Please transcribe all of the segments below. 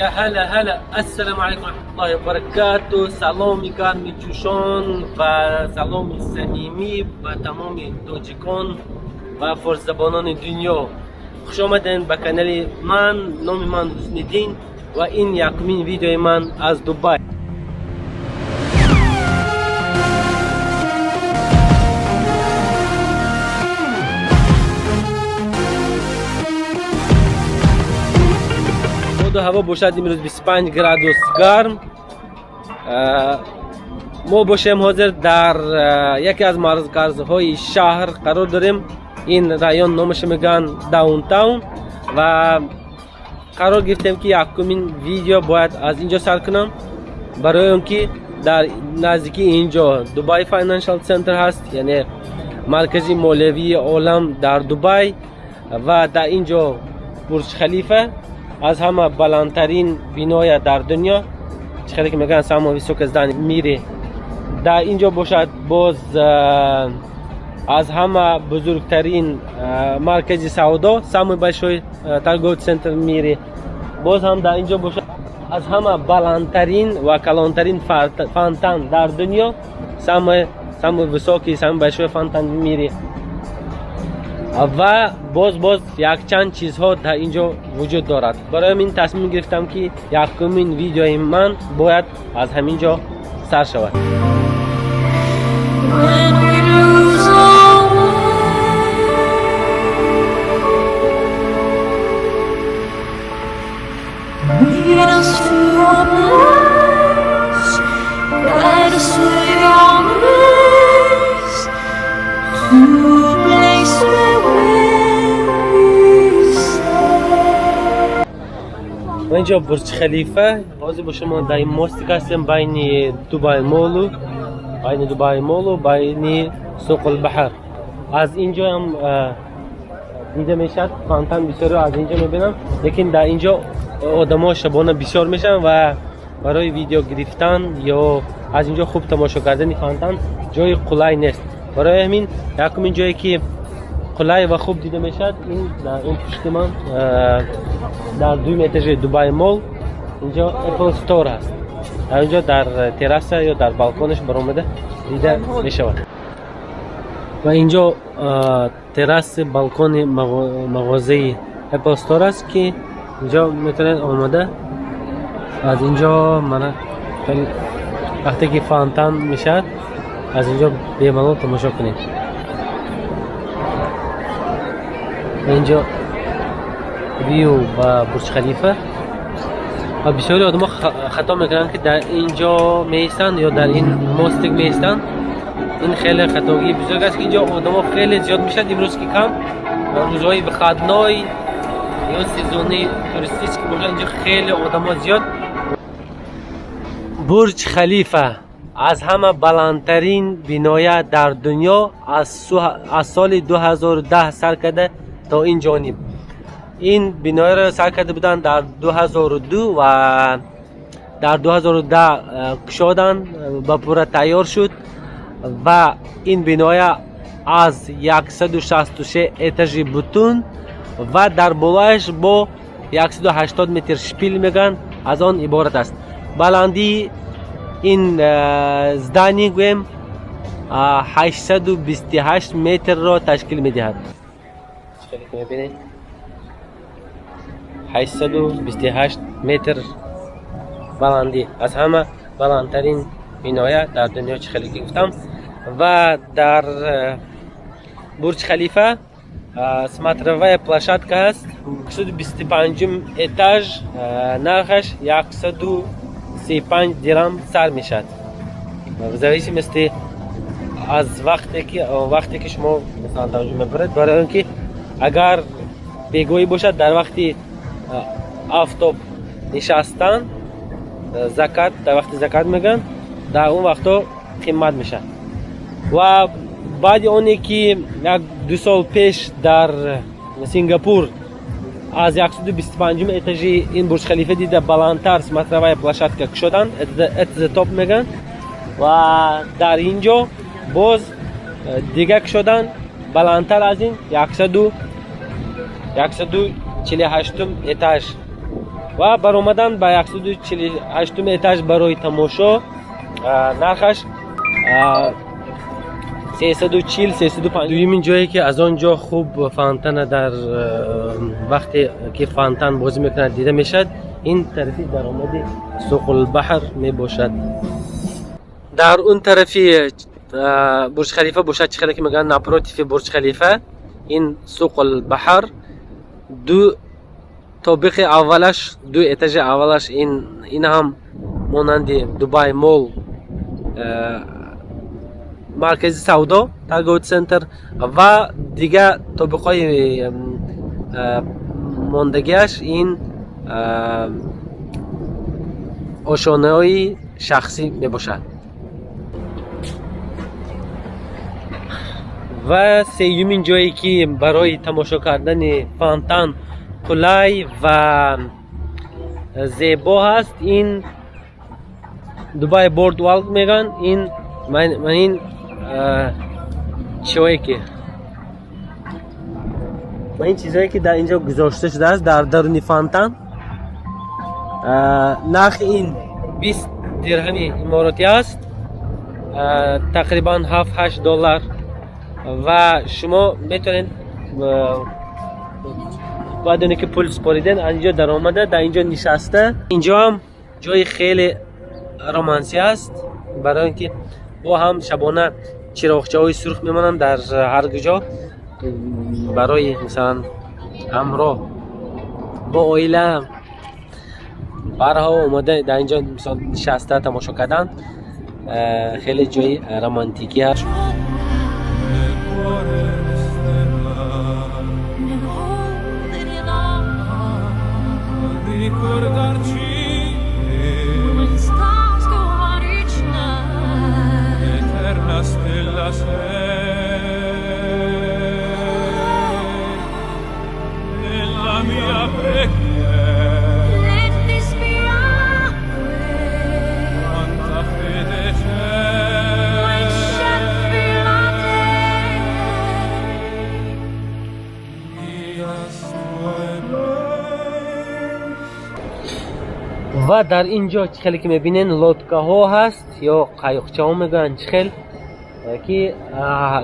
Я ҳала ҳала, ассалому алайкум ва раҳматуллоҳи ва баракатуҳ. Саломи гарми ҷӯшон ва саломи самимӣ ба тамоми тоҷикон ва форсзабонони дунё. Хуш омадед ба канали ман. Номи ман Ҳусниддин ва ин якумин видеои ман аз Дубай. Боду ҳаво бошад имрӯз 25 градус гарм. Мо бошем ҳозир дар яке аз марказҳои шаҳр қарор дорем. Ин район номаша мегӯянд Даунтаун ва қарор гирифтем, ки якумин видео бояд аз инҷо сар кунам, барои он ки дар наздикии инҷо Дубай Financial Center ҳаст, яъне маркази молиявии олам дар Дубай, ва дар инҷо Бурҷ Халифа, аз ҳама баландтарин биноя дар дунё, чӣ хеле ки мегӯянд, самое высокое здание в мире. Дар инҷо бошад боз аз ҳама бузургтарин маркази савдо, самый большой торговый центр в мире. Боз ҳам дар инҷо бошад аз ҳама баландтарин ва калонтарин фонтан дар дунё, самый высокий, самый большой фонтан в мире, ва боз якчанд чизҳо дар инҷо вуҷуд дорад. Барои ҳамин тасмим гирифтам, ки якумин видеои ман бояд аз ҳамин ҷо сар шавад. When we lose our way, lead us to a place, guide us to your grace, to a place where we'll be safe. Ва инҷо Бурҷ Халифа. Ҳозир бо шумо дар ин мостик ҳастем, байни Дубай Молу байни Суқулбаҳр. Аз инҷоам дида мешавад фонтан. Бисёриҳо аз инҷо мебинам, лекин дар инҷо одамо шабона бисёр мешаванд ва барои видео гирифтан ё аз инҷо хуб тамошо кардани фонтан ҷои қулай нест. Барои ҳамин якумин ҷое ки қулай ва хуб дида мешавад, ин дар ин пушти ман, дар дуюм этажи Дубай Мол, инҷо Apple Store ҳаст. Дар инҷо дар терраса ё дар балконаш баромада дида мешавад. Ва инҷо терраси балкони мағозаи Apple Store аст, ки инҷо метавонед омада аз инҷо мана вақте ки фонтан мешавад, аз инҷо бемалол тамошо кунед. Ва инҷо view ба Бурҷ Халифа. Ва бисёри одамо хато мекунанд, ки дар инҷо меистанд ё дар ин мостик меистанд. Ин хеле хатогии бузург аст, ки инҷо одамо хеле зиёд мешавад. Имрӯз ки кам, рӯзҳои выходной ё сезони туристический бошад, инҷо хеле одамо зиёд. Бурҷ Халифа аз ҳама баландтарин биноя дар дунё, аз соли 2010 сар карда то ин ҷониб. Ин бинояро сар карда буданд дар 2002 ва дар 2010 кушоданд, ба пурра тайёр шуд. Ва ин биноя аз 163 этажи бутун ва дар болояш бо 180 метр шпиль мегӯянд, аз он иборат аст. Баландии ин здание гӯем 828 метрро ташкил медиҳад. Хеле ки мебинед, 828 метр баландӣ, аз ҳама баландтарин биноя дар дунё, чӣ хеле ки гуфтам. Ва дар Бурҷ Халифа смотровая площадка ҳаст, 125 этаж, нархаш 135 дирам сар мешавад, в зависимости аз вақте ки шумо масалан дар онҷо мебаред, барои он ки агар бегоҳӣ бошад, дар вақти офтоб нишастан, закат, дар вақти закат мегӯянд, дар он вақтҳо қимат мешавад. Ва баъди оне ки як ду сол пеш дар Сингапур аз 125 этажи ин Бурҷ Халифа дида баландтар смотровая площадка кушоданд, это топ мегӯянд, ва дар ин ҷо боз дига кушоданд, баландтар аз ин, 148 этаж. Ва баромадан ба 148 этаж барои тамошо нархаш 340 350. Дуюмин ҷое ки аз он ҷо хуб фонтана дар вақте ки фонтан бозӣ мекунад дида мешавад, ин тарафи даромади Суқулбаҳр мебошад. Дар он тарафи Бурҷ Халифа бошад, чӣ хеле ки мегӯянд, напротив Бурҷ Халифа ин Суқулбаҳр, ду тобиқи аввалаш, ду этажи аввалаш ин ҳам монанди Дубай Мол маркази савдо, торговый центр, ва дигар тобиқҳои мондагиаш ин ошонаҳои шахсӣ мебошад. Ва сеюмин ҷое ки барои тамошо кардани фонтан қулай ва зебо ҳаст, ин Дубай Boardwalk мегӯянд. Ин ман ин чиҳое ки ва ин чизҳое ки дар инҷо гузошта шудааст дар даруни фонтан, нархи ин 20 дирҳами иморотӣ аст, тақрибан 7-8 доллар. Ва шумо метавонед баъд оне ки пул супориден, аз инҷо даромада, дар инҷо нишаста. Инҷо ҳам ҷои хеле романсӣ аст, барои ин ки бо ҳам шабона чироғчаҳои сурх мемонанд дар ҳар куҷо, барои масалан ҳамроҳ бо оила барҳо омада дар инҷо мисол нишаста тамошо кардан хеле ҷои романтикӣ аст. Nel cuore resterà Nel hold in a ricordarci che When stars go on each night. Eterna stella sei nella mia preghiera. Let this be our prayer. Quanta fede Light shall c'è fill our day. Just embrace. Ва дар ин ҷо чӣ хеле ки мебинен, лодкаҳо ҳаст ё қайиқчаҳо мегӯянд, чӣ хел ки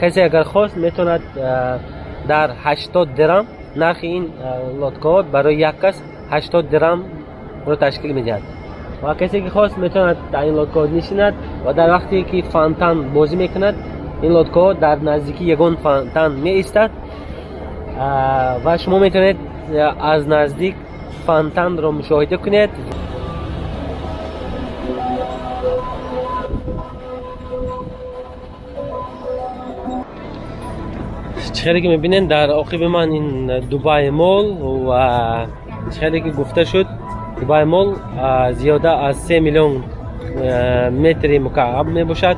касе агар хост метавонад дар 80 дирам, нархи ин лодкаҳо барои як кас 80 дирамро ташкил медиҳад, ва касе ки хост метавонад дар ин лодкаҳо нишинад ва дар вақте ки фонтан бозӣ мекунад, ин лодкаҳо дар наздикии ягон фонтан меистад ва шумо метавонед аз наздик фонтанро мушоҳида кунед. Чӣ хеле ки мебинед, дар оқиби ман ин Дубай Мол, ва чӣ хеле ки гуфта шуд, Дубай Мол зиёда аз 3 миллион метри мукааб мебошад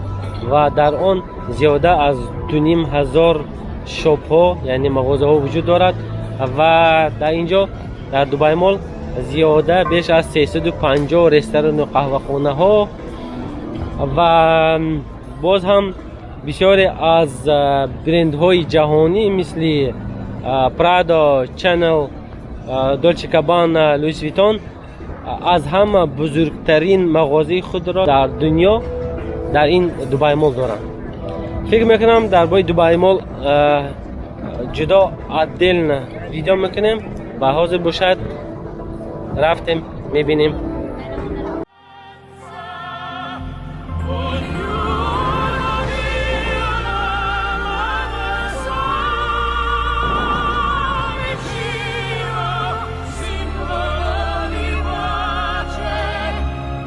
ва дар он зиёда аз 2500 шопҳо, яъне мағозаҳо вуҷуд дорад. Ва дар ин ҷо дар Дубай Мол зиёда беш аз 350 ресторану қаҳвахонаҳо ва боз ҳам бисёре аз брендҳои ҷаҳонӣ мисли Прадо, Чанел, Долче Кабана, Луис Витон аз ҳама бузургтарин мағозаи худро дар дунё дар ин Дубай Мол доранд. Фикр мекунам, дар бораи Дубай Мол ҷудо отдельно видео мекунем ва ҳозир бошад рафтем мебинем. Ognuno di una mano vicino, simbolo di pace,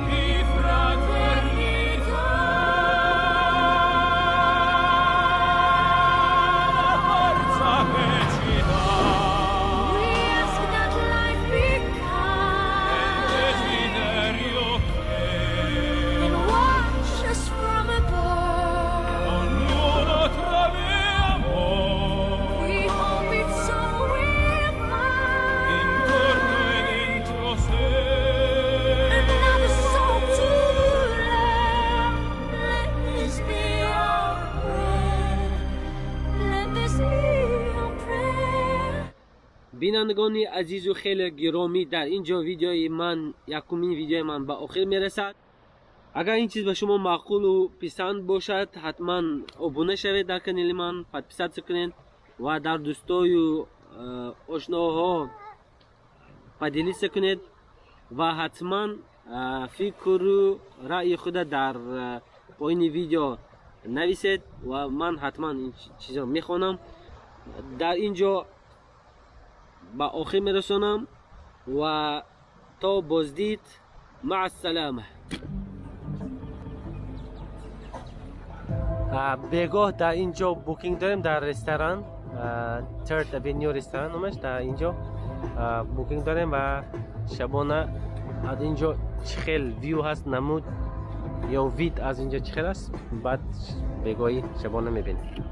di fraternità. La forza che ci dà We ask that life be kind. Desiderio Бинандагони азизу хеле гиромӣ, дар ин ҷо видеои ман, якумин видеои ман ба охир мерасад. Агар ин чиз ба шумо маъқулу писанд бошад, ҳатман обуна шавед дар канали ман, подписаться кунед ва дар дӯстою ошноҳо поделиться кунед ва ҳатман фикру раъйи худа дар поини видео нависед ва ман ҳатман ин чизро мехонам. Дар ин ҷо ба охир мерасонам ва то боздид, маъассалама. Бегоҳ дар ин ҷо booking дорем дар ресторан, Third Avenue ресторан номаш. Дар ин ҷо booking дорем ва шабона аз ин ҷо чӣ хел view ҳаст, намуд ё вид аз ин ҷо чӣ хел аст, баъд бегоҳӣ шабона мебинем.